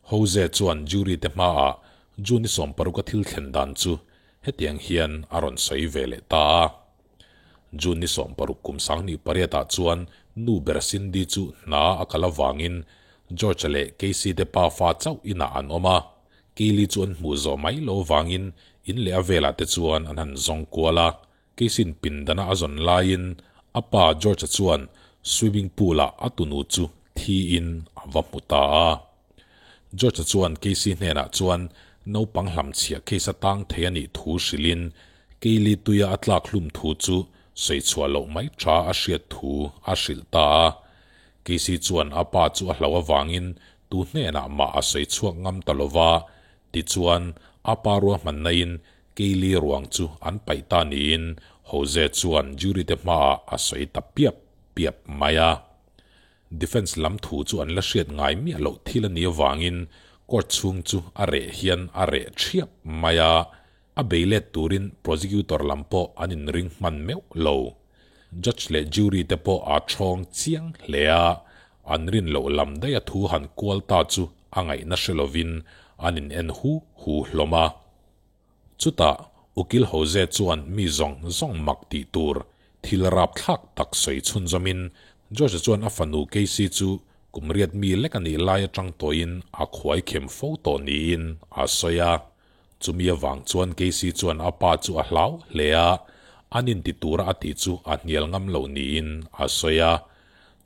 Jose chuan jury te hmaah June ni 60 a thil thlen dan chu hetiang hian a rawn sawi ve leh ta a. June ni 60 kum 2008 ah chuan nu ber Cindy chu hna a kal avangin George leh Casey te pafa chauh inah an awm a. Kaylee chu an hmuh zawh mai lo vangin in leh a velah te chuan an han zawng kual a. Casey-n pindana a zawn laiin a pa George-a chuan swimming pool-ah a tunu chu thiin a va hmu ta a. George-a chuan Casey hnenah chuan naupang hlamchhiah case a tang thei a nih thu hrilhin Kaylee tuia a tlak hlum thu chu sawichhuah loh mai tha a hriat thu a hrilh ta a. Casey chuan a pa chu a hlauh avangin tu hnenah mah a sawi chhuak ngam ta lo va, tichuan a pa ruahmannain Kaylee ruang chu an paih ta niin Jose chuan jury te hmaah a sawi ta piap piap mai a. Defence lam thu chu an la hriat ngai miah loh thil a nih avangin court chhung chu a reh hian a reh thiap mai a, a bei let turin prosecutor lam pawh an inring hman meuh lo. Judge leh jury te pawh a thawng chiang hle a, an rin loh lam daih a thu han kual ta chu a ngaihna hre lovin an in en hu hu hlawm a. Chutah Ukil Jose chuan mi zawng zawng mak tih tur thil rapthlak tak sawi chhunzawmin George-a chuan a fanu Casey chu kum riat mi lek a nih lai atang tawhin a khuai khem fo tawh niin a sawi a. Chumi avang chuan Casey chuan a pa chu a hlau hle a, an inti tura a tih chu a hnial ngam lo niin a sawi a.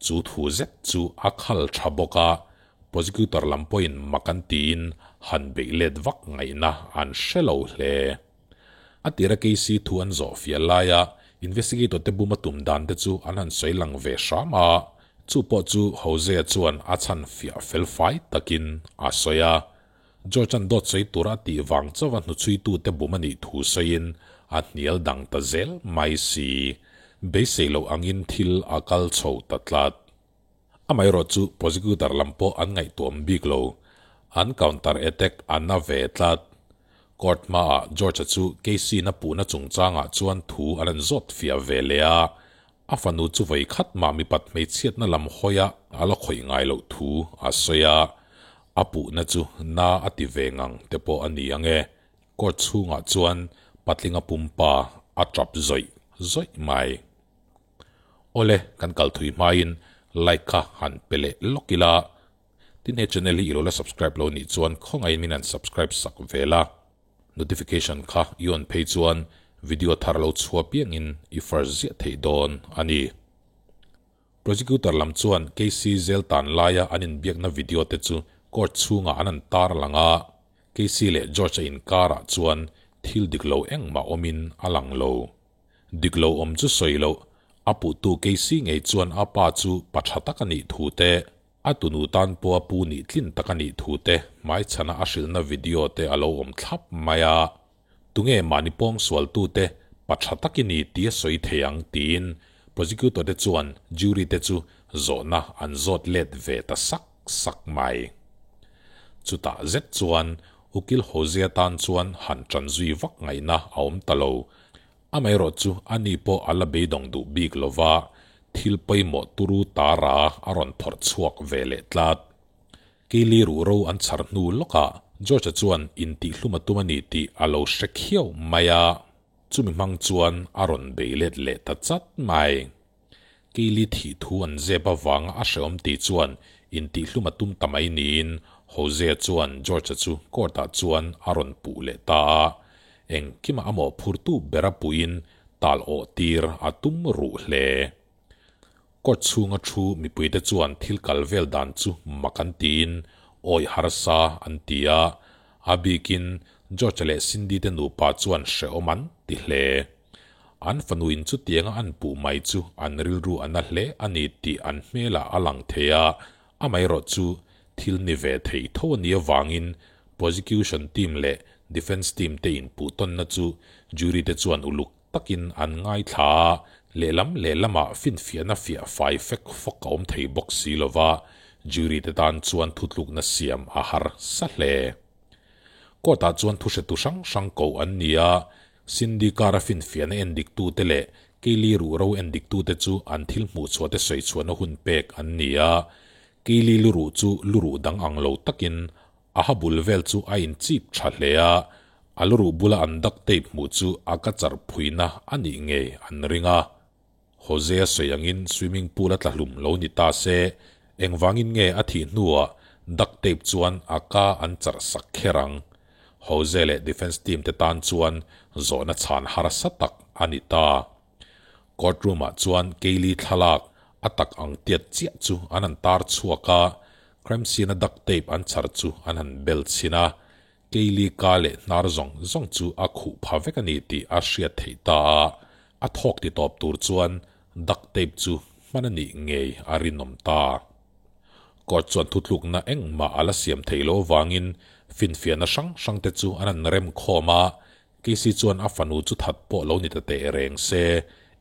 Chu thu zet chu a khal tha bawk a, prosecutor lam pawhin mak an tiin han beih let vak ngaihna an hre lo hle. A tira Casey thu an zawh fiah laia investigator te buma tum dan te chu an han sawi lang ve hram a, chu pawh chu Jose-a chuan a chhan fiah fel fai takin a sawi a. George-a'n dawt sawi tura a tih vang chauha hnuchhuitute bum a nih thu sawiin a hnial dang ta zel mai si. Beisei loh angin thil a kal chho ta tlat. Amaherawh chu prosecutor lam pawh an ngaihtuam bik lo. An counter attack a na ve tlat. Court hmaah George-a chu Casey-na puhna chungchangah chuan thu an rawn zawt fiah ve leh a. A fanu chu vawi khat mah mipat hmeichhiatna lam hawia a la khawih ngai loh thu a sawi a, a puhna chu na a ti ve ngang te pawh a ni ang e. Court chhungah chuan patlinga pumpa a tap zawih zawih mai. Awle, kan kal thui hmain like kha han pe leh lawk ila. Tin he channel hi i lo la subscribe lo nih chuan khawngaihin min han subscribe sak ve la. Notification kha i on phei chuan video thar lo chhuah piangin i first ziah theih dawn a ni. Prosecutor lam chuan KC zel tan laia an inbiakna video te chu court chhungah an han tar lang a, KC leh George a inkarah chuan thil dik lo engmah awmin a lang lo. Dik lo awm chu sawi loh, a puhtu KC ngei chuan a pa chu pa tha tak a nih thu te, A tunu tan pawh a pu nih tlin tak a nih thu te hmaichhana a hrilhna video te a lo awm thlap mai a. Tunge mahni pawngsualtu te pa tha tak i ni tih a sawi thei ang tiin prosecutor te chuan jury te chu zawhna an zawt let ve ta sak sak mai. Chutah zet chuan Ukil Hosea tan chuan han tan zui vak ngaihna a awm ta lo. Amaherawh chu ani pawh a la beidawng duh bik lo va, thil pawimawh turu tara a rawn phawrh chhuak ve leh tlat. Keili ruhro an chhar hnu lawkah George-a chuan intihhlum a tum a ni tih a lo hre khiau mai a, chumi hmang chuan a rawn bei let leh ta chat mai. Keili thih thu an zep avanga a hrehawm tih chuan intihhlum a tum ta mai niin Jose-a chuan George-a chu court-ah chuan a rawn puh leh ta a. Engkimah a mawhphurtu bera puiin tal awh tir a tum ruh hle. Court chhunga thu mipuite chuan thil kal vel dan chu mak an tiin awi harsa an ti a, a bikin George-a leh Cindy te nupa chuan hrehawm an ti hle. An fanuin chutianga an puh mai chu an rilru a na hle a ni tih an hmelah a lang thei a, amaherawh chu thil ni ve thei tho a nih avangin prosecution team leh defence team te inpuh tawnna chu jury te chuan uluk takin an ngaithla a, lehlam lehlamah finfiahna fiah fai fek fawk a awm thei bawk si lova, jury te tan chuan thutlukna siam a harsa hle. Court-ah chuan thuhretu hrang hrang koh an ni a, Cindy car-a finfiahna en diktute leh Kaylee ruhro en diktute chu an thil hmuhchhuahte sawichhuahna hun pek an ni a, Kaylee luruh chu luruh dang ang lo takin A ha bul vel chu a inchip tha hle a, a luruh bula an duct tape hmuh chu a ka char phuina a nih ngei an ring a. Jose-a sawi angin swimming pool a tla hlum lo ni ta se, engvangin nge a thih hnuah duct tape chuan a ka an charh sak kher ang? Jose leh defence team te tan chuan zawhna chhan harsa tak a ni ta. Court room ah chuan Kaylee thlalak a tak ang tiat chiah chu an han tar chhuak a, crime scene a duct tape an chhar chu an han bel chhin a, Kaylee ka leh hnar zawng zawng chu a khuh pha vek a ni tih a hriat theih ta a, a thawk ti tawp tur chuan duct tape chu hman a nih ngei a rinawm ta. Court chuan thutlukna engmah a la siam theih loh avangin finfiahna hrang hrang te chu an han rem khawm a, Casey chuan a fanu chu that pawh lo ni ta teh reng se,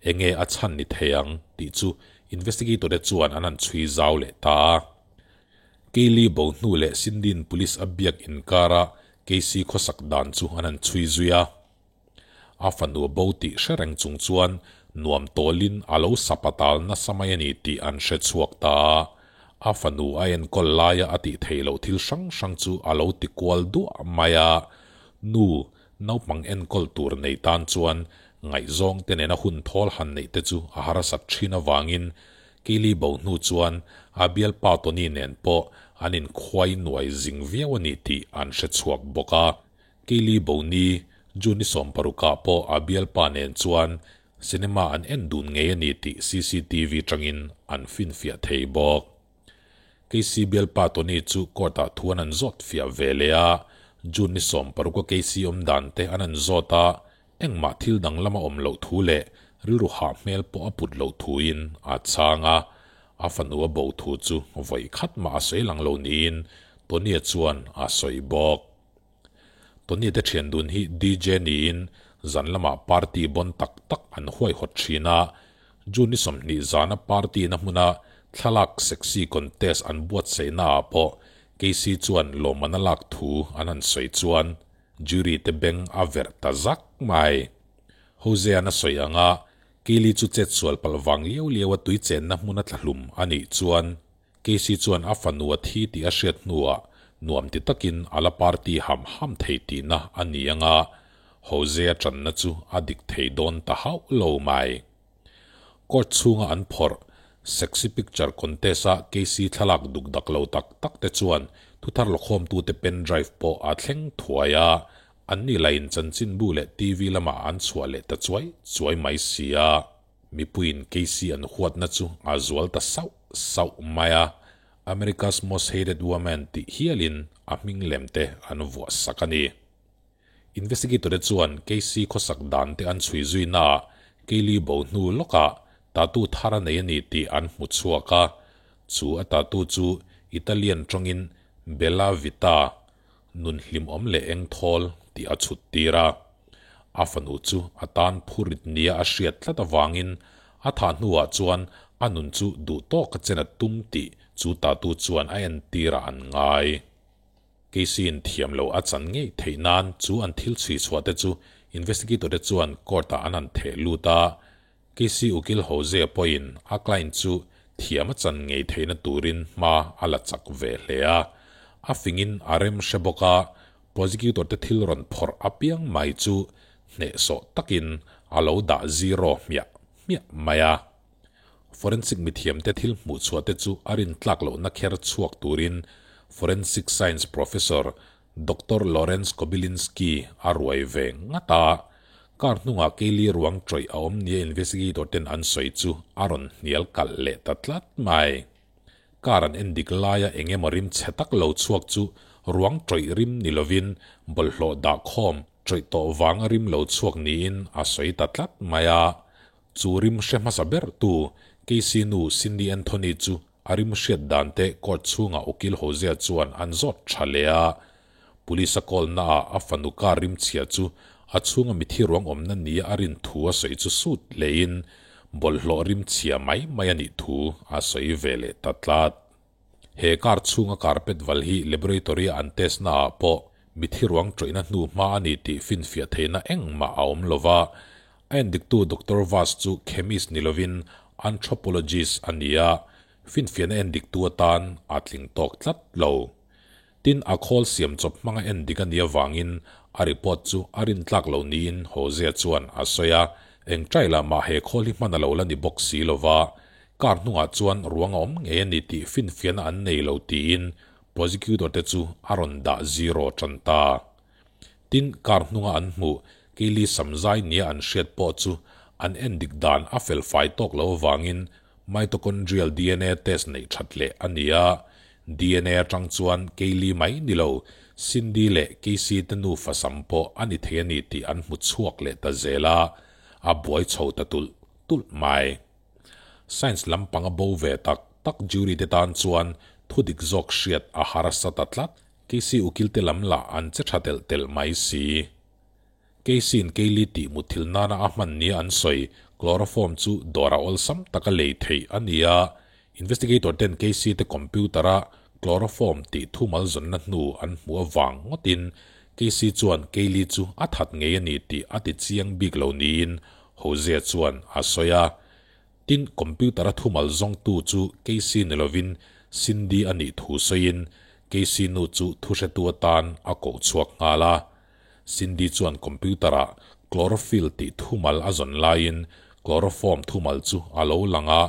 enge a chhan ni thei ang tih chu investigator te chuan an han chhui zau leh ta a. Kaylee bo hnu leh Cindy-in police a biak inkara Casey khawsak dan chu an han chhui zui a. A fanu bo tih hre reng chung chuan nuam tawlin a lo sapatal nasa mai a ni tih an hre chhuak ta a. A fanu a enkawl laia a tih theih loh thil hrang hrang chu a lo ti kual duah mai a. Nu, naupang enkawl tur nei tan chuan ngaihzawng te nena hun thawl han neih te chu a harsat thin avangin Kaylee bo hnu chuan a bialpa Tony nen pawh an inkhuai nuai zing viau a ni tih an hre chhuak bawk a. Kaylee bo ni June ni sawmparukah pawh a bialpa nen chuan cinema an en dun ngei a ni tih cctv tangin an finfiah thei bawk. Casey bialpa Tony chu court-ah thu an han zawt fiah ve leh a, June ni sawmparuka Casey awm dan te an han zawt a, engmah thil dang lama awm loh thu leh rilru hah hmel pawh a put loh thuin a chhang a, a fanu a bo thu chu vawi khat mah a sawi lang lo niin Tony-a chuan a sawi bawk. Tony te thian dun hi DJ niin zan lamah party bawn tak tak an huaihawt thin a, June ni 20 zana party na hmuna thlalak sexy contest an buatsaihna ah pawh Casey chuan lawmman a lak thu an han sawi chuan jury te beng a verh ta zak mai. Jose-a'n a sawi anga Kaylee chu chetsual palh vang liau liau a tui chenna hmuna tlahlum a nih chuan Casey chuan a fanu a thi tih a hriat hnuah nuam ti takin a la party ham ham thei tihna a ni ang a, Jose-a tanna chu a dik thei dawn ta hauh lo mai. Court chhunga an phawrh Sexy Picture Contest-a Casey thlalak duk dak lo tak tak te chuan thuthar lawkhawmtute pen drive pawh a thleng thuai a, anni lain chanchinbu leh TV lamah an chhuah leh ta chuai chuai mai si a. Mipuiin Casey an huatna chu a zual ta sauh sauh mai a, America's Most Hated Woman tih hialin a hming lem te an vuah sak a ni. Investigator te chuan Casey khawsak dan te an chhui zui naah Kaylee bo hnu lawkah tattoo thar a nei a ni tih an hmu chhuak a, chu a tattoo chu Italian tawngin Bella Vita, nun hlimawm leh eng thawl tih a chhut tir a. A fanu chu a tan phurit nia a hriat tlat avangin a thah hnuah chuan a nun chu duh tawk a chen a tum tih chu tatu chuan a entirah an ngai. Casey-in thiam lo a chan ngei theih nan chu an thil chhui chhuah te chu investigator te chuan court-ah an han theh lut a. Casey ukil Jose pawhin a client chu thiam a chan ngei theihna turin hma a la chak ve hle a. A fingin a rem hre bawk a, prosecutor te thil rawn phawrh apiang mai chu hnehsawh takin a lo dah zero hmiah hmiah mai a. Forensic mithiamte thil hmuh chhuah te chu a rintlak lohna kher chhuak turin Forensic Science Professor Doctor Lawrence Kobilinsky a ruai ve ngat a. Car hnungah Kaylee ruang tawih a awm nia investigator ten an sawi chu a rawn hnial kalh leh ta tlat mai. Car an en dik laia eng emaw rim chhe tak lo chhuak chu ruang tawih rim ni lovin bawlhhlawh dah khawm tawih tawh vanga rim lo chhuak niin a sawi ta tlat mai a. Chu rim hre hmasa ber tu Casey nu Cindy Anthony chu a rim hriat dan te court chhungah ukil Hosea chuan an zawt tha leh a. Police a call naah a fanu car rim chhia chu a chhunga mithi ruang awmna nia a rin thu a sawi chu sut lehin bawlhhlawh rim chhia mai mai a nih thu a sawi ve leh ta tlat. He car chhunga carpet val hi laboratory a an test naah pawh mithi ruang tawihna hnu hma a ni tih finfiah theihna engmah a awm lova, a endiktu Doctor Vas chu chemist ni lovin anthropologist a ni a, finfiahna endiktu atan a tling tawk tlat lo. Tin, a khawl siam chawp hmanga en dik a nih avangin a report chu a rintlak lo niin Hosea chuan a sawi a. Eng ṭai lah mah he khawl hi hman a lo la ni bawk si lo va, car hnungah chuan ruang a awm ngei a ni tih finfiahna an nei lo tiin prosecutor te chu a rawn dah zero ṭan ta. Tin, car hnunga an hmuh Keili samzai nia an hriat pawh chu an en dik dan a fel fai tawk lo avangin mitochondrial dna test neih that leh a ni a. Dna atang chuan Keili mai ni lo, Cindy leh Casey te nufa sam pawh a ni thei a ni tih an hmu chhuak leh ta zel a, a buai chho ta tulh tulh mai. Science lampang a bo ve tak tak jury te tan chuan thudik zawk hriat a harsa ta tlat. Casey ukil te lam lah an che tha telh telh mai si. Casey-in Kaylee tih mutthil nana a hman nia an sawi chloroform chu dawr a awlsam taka lei theih a ni a. Investigator ten Casey te computer-a chloroform tih thumal zawnna hnu an hmuh avang ngawtin Casey chuan Kaylee chu a that ngei a ni tih a ti chiang bik lo niin Hosea chuan a sawi a. Tin, computer-a thumal zawngtu chu Casey ni lovin Cindy a nih thu sawiin Casey nu chu thuhretu atan a koh chhuak nghal a. Cindy chuan computer-ah chlorophyll tih thumal a zawn laiin chloroform thumal chu a lo lang a,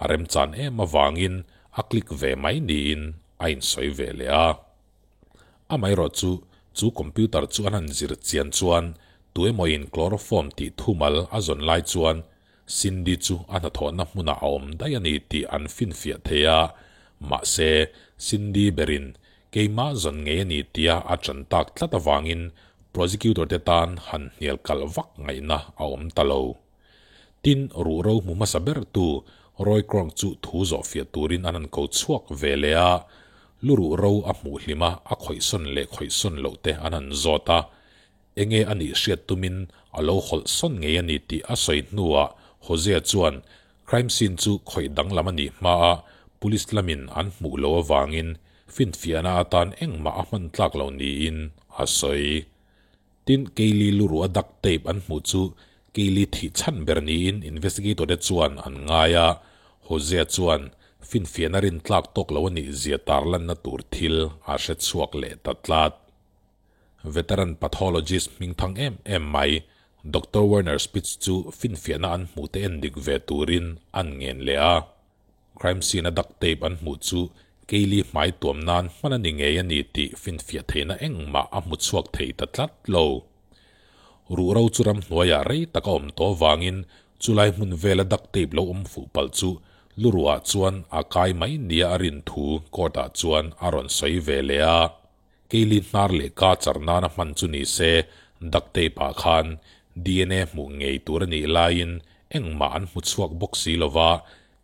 a remchan em avangin a click ve mai niin a insawi ve leh a. Amaherawh chu, chu computer chu an han zir chian chuan tuemawin chloroform tih thumal a zawn lai chuan Cindy chu a hnathawhna hmunah a awm daih a ni tih an finfiah thei a, mahse, Cindy berin keimah zawn ngei a ni tia a ṭan tak tlat avangin prosecutor te tan han hnial kalh vak ngaihna a awm ta lo. Tin, ruhro hmu hmasa bertu Roy Kronk chu thu zawhfiah turin an han ko chhuak ve leh a, lu ruhro a hmuh hlima a khawihsawn leh khawihsawn loh te an han zawt a, Enge a nih hriat tumin a lo hawlh sawn ngei a ni tih a sawi hnuah Hosea chuan crime scene chu khawih danglam a nih hmaa police lamin an hmuh loh avangin finfiahna atan engmah a hman tlak lo niin a sawi. Tin, Kaylee luruh a duct tape an hmuh chu Kaylee thih chhan ber niin investigator te chuan an ngai a, Hosea chuan finfiahna rintlak tawk lo a nih zia tarlanna tur thil a hrechhuak leh ta tlat. Veteran pathologist hmingthang em em mai Doctor Werner Spitz chu finfiahna an hmuh te en dik ve turin an ngen leh a. Crime scene a duct tape an hmuh chu Kaylee hmai tuam nan hman a ni ngei a ni tih finfiah theihna engmah a hmu chhuak thei ta tlat lo. Ruhro chu ramhnuaiah rei tak a awm tawh vangin chulai hmun vela duct tape lo awm fuh palh chu luruah chuan a kai mai nia a rin thu court ah chuan a rawn sawi ve leh a. Keili hnar leh ka char nana hman chu ni se, duct tape ah khan dna hmuh ngei tur a nih laiin engmah an hmu chhuak bawk si lo va,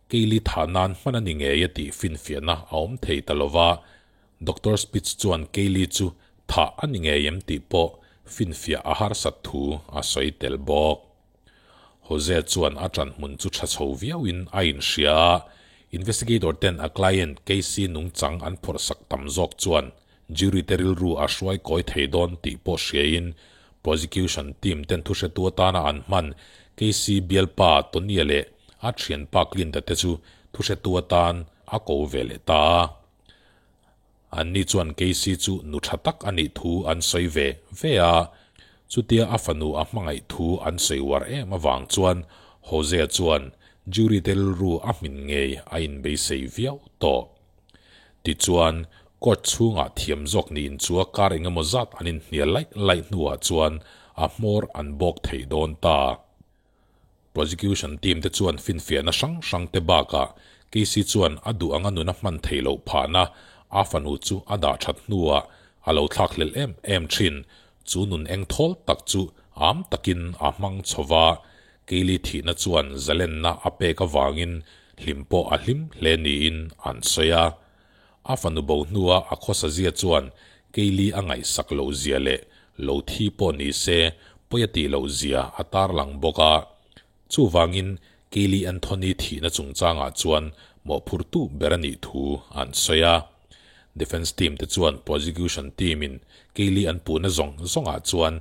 Keili thah nan hman a ni ngei a tih finfiahna a awm thei ta lo va. Doctor Spitz chuan Keili chu thah a ni ngei em tih pawh finfiah a harsat thu a sawi tel bawk. Jose chuan a ṭan hmun chu ṭha chho viauin a inhria a, investigator ten a client Casey nungchang an phawrhsak tam zawk chuan jury te rilru a hruai kawi thei dawn tih pawh hriain prosecution team ten thuhretu atana an hman Casey bialpa Tonya leh a ṭhianpa Clint-a te chu thuhretu atan a ko ve leh ta a. Anni chuan Casey chu nu tha tak a nih thu an sawi ve ve a, chutia a fanu a hmangaih thu an sawi uar em avang chuan Hosea chuan jury te rilru a hmin ngei a inbeisei viau tawh. Tichuan, court chhungah thiam zawk niin chu a kar engemaw zat an inhnial laih laih hnuah chuan a hmawr an bawk thei dawn ta. Prosecution team te chuan finfiahna hrang hrang te bakah Casey chuan a duh anga nuna hman theih loh phahna a fanu chu a dah that hnuah a lo thlakhlelh em em thin. Chu nun eng thawl tak chu am takin a hmang chho va, Kaylee thihna chuan zalenna a pek avangin hlim pawh a hlim hle niin an sawi a. A fanu bo hnua a khawsa zia chuan Kaylee a ngaihsak loh zia leh lo thi pawh ni se pawi a tih loh zia a tarlang bawk a. Chuvangin Kaylee Anthony thihna chungchangah chuan mawhphurtu ber a nih thu an sawi a. Defence team te chuan prosecution team in Kaylee an puhna zawng zawngah chuan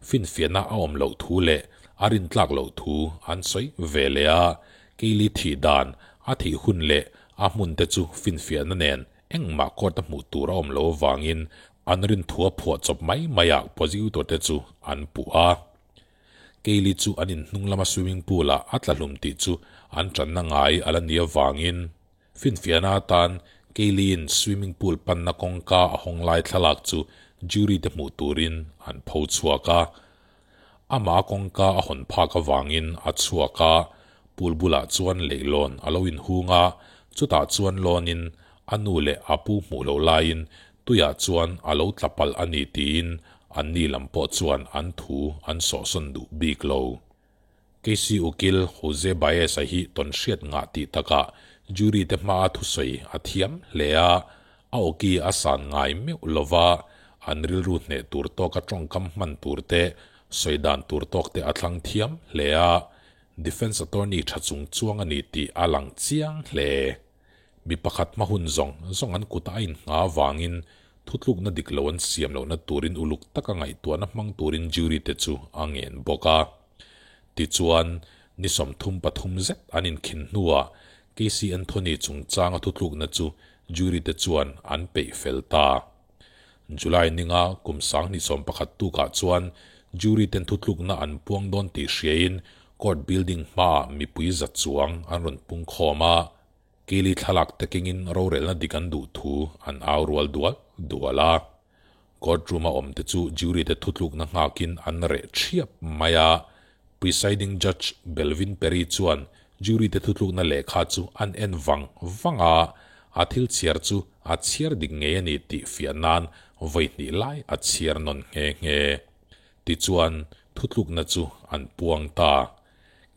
finfiahna a awm loh thu leh a rintlak loh thu an sawi ve leh a. Kaylee thih dan, a thih hun leh A hmun te chu finfiahna nen engmah court a hmuh tur a awm lo avangin an rin thu a phuah chawp mai mai ah prosecutor te chu an puh a. Kaylee chu an in hnung lama swimming pool ah a tla hlum tih chu an tanna ngai a la nih avangin finfiahna atan Kaylee in swimming pool panna kawngka a hawng lai thlalak chu jury te hmuh turin an pho chhuak a. Amah kawngka a hawn phak avangin a chhuak a, pool bulah chuan leihlawn a lo inhung a, chutah chuan lawnin a nu leh a pu hmuh loh laiin tuiah chuan a lo tla palh a ni tiin anni lam pawh chuan an thu an sawhsawn duh bik lo. Casey Ukil Jose Baez-a hi tawn hriat ngah tih takah jury te hmaa thusawi a thiam hle a, a awki a san ngai meuh lova, an rilru hneh tur tawka tawngkam hman tur te, sawi dan tur tawk te a thlang thiam hle a, defence attorney tha chung chuang a ni tih a lang chiang hle. Mi pakhat hma hun zawng zawng an kutah a inngha avangin thutlukna dik lo an siam lohna turin uluk taka ngaihtuahna hmang turin jury te chu a ngen bawk a. Tichuan, ni 33 zet an inkhin hnuah Casey Anthony chungchanga thutlukna chu jury te chuan an peih fel ta. July ninga kum 2011 tukah chuan jury ten thutlukna an puang dawn tih hriain court building hmaah mipui za chuang an rawn pung khawm a. Kaylee thlalak takingin rorelna dik an duh thu an au rual dual dual a. Courtroom a awm te chu jury te thutlukna nghakin an reh thiap mai a. Presiding judge Belvin Perry chuan jury te thutlukna lehkha chu an en vang vang a, a thil chhiar chu a chhiar dik ngei a ni tih fiah nan vawi hnih lai a chhiar nawn nghe nghe. Tichuan thutlukna chu an puang ta.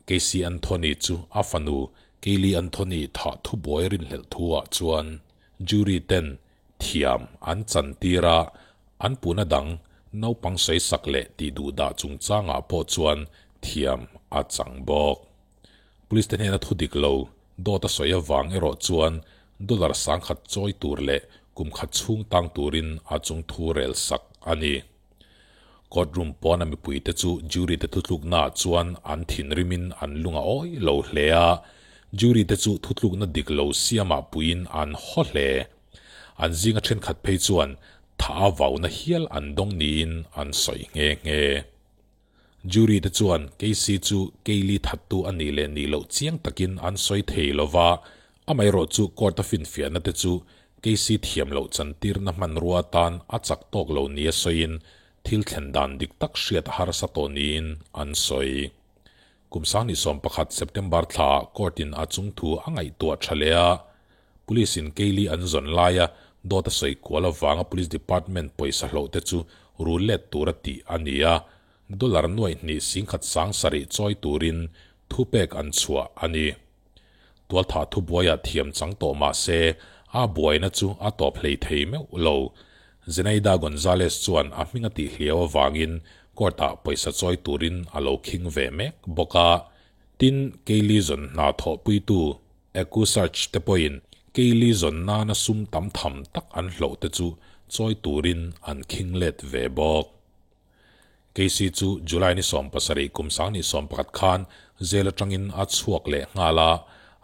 Casey Anthony chu a fanu Kaylee Anthony thah thubuai rinhlelh thu ah chuan jury ten thiam an chan tir a, an puna dang naupang sawi sak leh tih duh dah chungchangah pawh chuan thiam a chang bawk. Police te hnena thu dik lo dawt a sawi avang erawh chuan dollar 10,000 chawi tur leh kum khat chhung tang turin a chung thu rel sak a ni. Courtroom pawn a mipui te chu jury te thutlukna ah chuan an thinrimin an lung a awi lo hle a, jury te chu thutlukna dik lo siamah puiin an haw hle. An zinga thenkhat phei chuan tha a vauna hial an dawng niin an sawi nghe nghe. Jury te chuan Casey chu Kaylee thattu a nih leh nih loh chiang takin an sawi thei lova, amaherawh chu court a finfiahna te chu Casey thiam loh chantirna hmanrua atan a chak tawk lo nia sawiin thil thlen dan dik tak hriat a harsa tawh niin an sawi. Kum 2011 September thlaah court in a chung thu a ngaihtuah tha leh a, police in Kaylee an zawn laia dawt a sawi kual avanga police department pawisa hlawh te chu rul let tur a tih a ni a, dollar 2,170 chawi turin thu pek an chhuah a ni. Tual tha thu buaiah thiam chang tawh mah se a buaina chu a tawp hlei thei meuh lo. Zenaida Gonzalez chuan a hming a tih hliau avangin court ah pawisa chawi turin a lo khing ve mek bawk a. Tin, Kaylee zawn hna thawh puitu EquSearch te pawhin Kaylee zawn nana sum tam tham tak an hlawh te chu chawi turin an khing let ve bawk. Casey chu July ni 17 kum 2011 khan jail atangin a chhuak leh nghal a,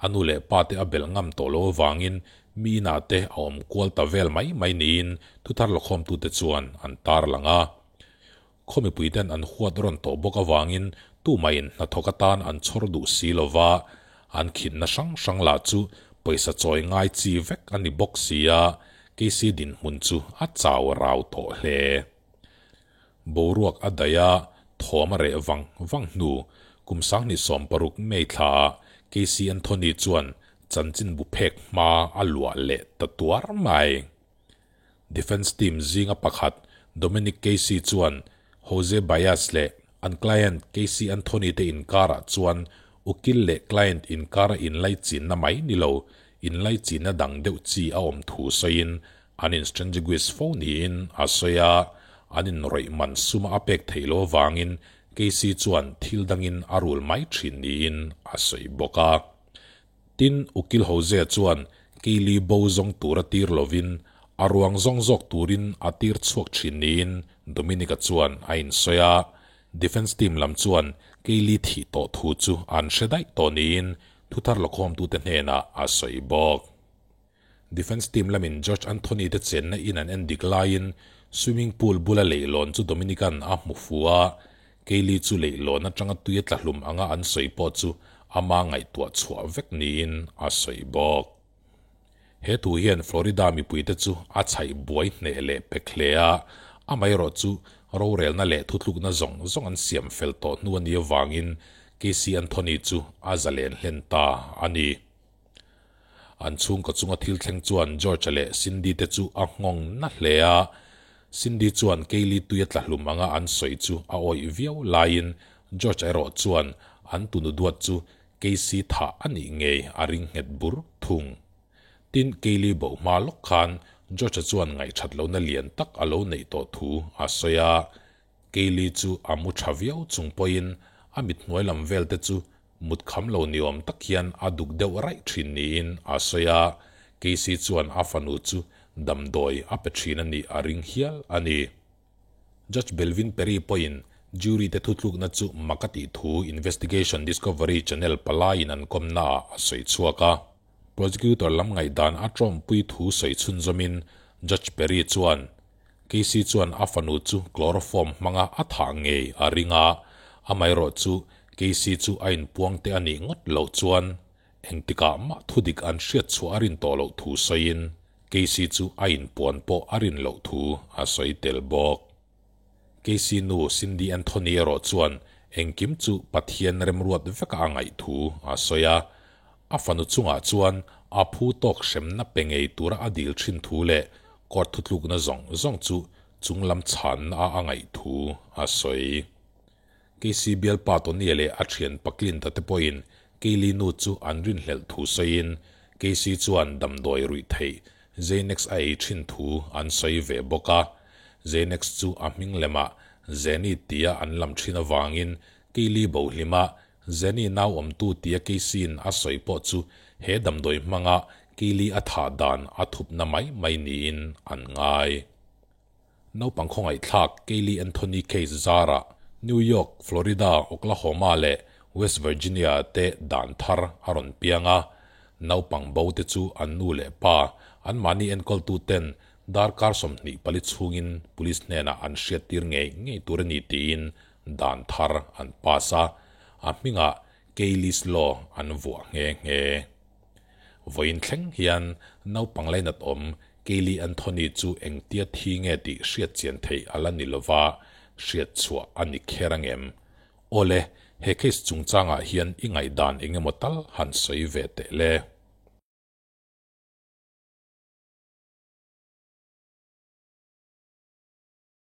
a nu leh pa te a bel ngam tawh lo avangin mi inah te a awm kual ta vel mai mai niin thuthar lakhawm tu te chuan an tar lang a. Khaw mipui ten an huat rawn tawh bawk avangin tumahin hnathawk atan an chhawr duh si lova, an khinna hrang hrang lah chu pawisa chawi ngai chi vek a ni bawk si a, Casey dinhmun chu a chau rau tawh hle. Boruak a daih a, thawm a reh vang vang hnu kum 2016 May thlaah Casey Anthony chuan chanchin bu phek hma a luah leh ta tuar mai. Defence team zinga pakhat Dominic Casey chuan Jose Baez leh an client Casey Anthony te inkarah chuan ukil leh client inkara inlai chinna mai ni lo, inlai chinna dang deuh chi a awm thu sawiin an in strangeguis fo niin a sawi a, an in rawih man suma a pek theih lo avangin Casey chuan thil dangin a rul mai thin niin a sawi bawk a. Tin, ukil Jose chuan Kaylee bo zawng tur a tir lovin a ruang zawng zawk turin a tir chhuak thin niin Dominica chuan a insawi a. Defence team lam chuan Kaylee thih tawh thu chu an hre daih tawh niin thuthar lakhawm tute hnenah a sawi bawk. Defence team lamin George Anthony te chenna in an endik laiin swimming pool bula leihlawn chu Dominic-a'n a hmu fu a, Kaylee chu leihlawn atanga tui a tla hlum anga an sawi pawh chu ama ngaihtuah chhuah vek niin a sawi bawk. He thu hian Florida mipuite chu a chhaih buai hneh leh pek hle a, amaherawh chu rorelna leh thutlukna zawng zawng an siam fel tawh hnu a nih avangin Casey Anthony chu a zalen hlen ta a ni. An chhungkaw chunga thil thleng chuan George-a leh Cindy te chu a nghawng na hle a, Cindy chuan Kaylee tui a tla hlum anga an sawi chu a awih viau laiin George-a erawh chuan an tunu duat chu Casey thah a nih ngei a ring nghet bur thung. Tin, Kaylee boh hma lawk khan George-a chuan ngaihthat lohna lian tak a lo neih tawh thu a sawi a, Kaylee chu a mu tha viau chung pawhin a mit hnuai lam vel te chu mut kham lo ni awm tak hian a duk deuh raih thin niin a sawi a, Casey chuan a fanu chu damdawi a pe thin a nih a ring hial a ni. Judge Belvin Perry pawhin jury te thutlukna chu mak a tih thu Investigation Discovery Channel palaiin an kawmnaah a sawi chhuak a. Prosecutor lam ngaihdan a tawmpui thu sawi chhunzawmin Judge Perry chuan, Casey chuan a fanu chu chloroform hmanga a thah ngei a ring a, amaherawh chu Casey chu a inpuang te a nih ngawt loh chuan engtikah mah thudik an hriat chhuah a rin tawh loh thu sawiin Casey chu a inpuan pawh a rin loh thu a sawi tel bawk. Casey nu Cindy Anthony erawh chuan engkim chu Pathian remruat veka a ngaih thu a sawi a, a fanu chungah chuan a phu tawk hremna pe ngei tura a dil thin thu leh court thutlukna zawng zawng chu chunglam chhanna a a ngaih thu a sawi. Casey bialpa Tony leh a thian pa Clint-a te pawhin Kaylee nu chu an rinhlelh thu sawiin Casey chuan damdawi ruih theih Xanax a ei thin thu an sawi ve bawk a. Xanax chu a hming lemah Zenny tia an lam thin avangin Kaylee bohlima Zenny nau awmtu tia Casey-in a sawi pawh chu he damdawi hmanga Kaylee a thah dan a thupna mai mai niin an ngai. Naupang khawngaihthlak Kaylee Anthony case zarah New York, Florida, Oklahoma leh West Virginia te dan thar a rawn piang a. Naupang bo te chu an nu leh pa, anmahni enkawltuten darkar 24 chhungin police hnenah an hriattir ngei ngei tur a ni tiin dan thar an pass a, a hmingah Kaylee's Law an vuah nghe nghe. Vawiin thleng hian naupang lainat awm Kaylee Anthony chu engtia thi nge tih hriat chian theih a la ni lova, hriat chhuah a ni kher angem? Awle, he case chungchangah hian i ngaihdan engemaw tal han sawi ve teh le.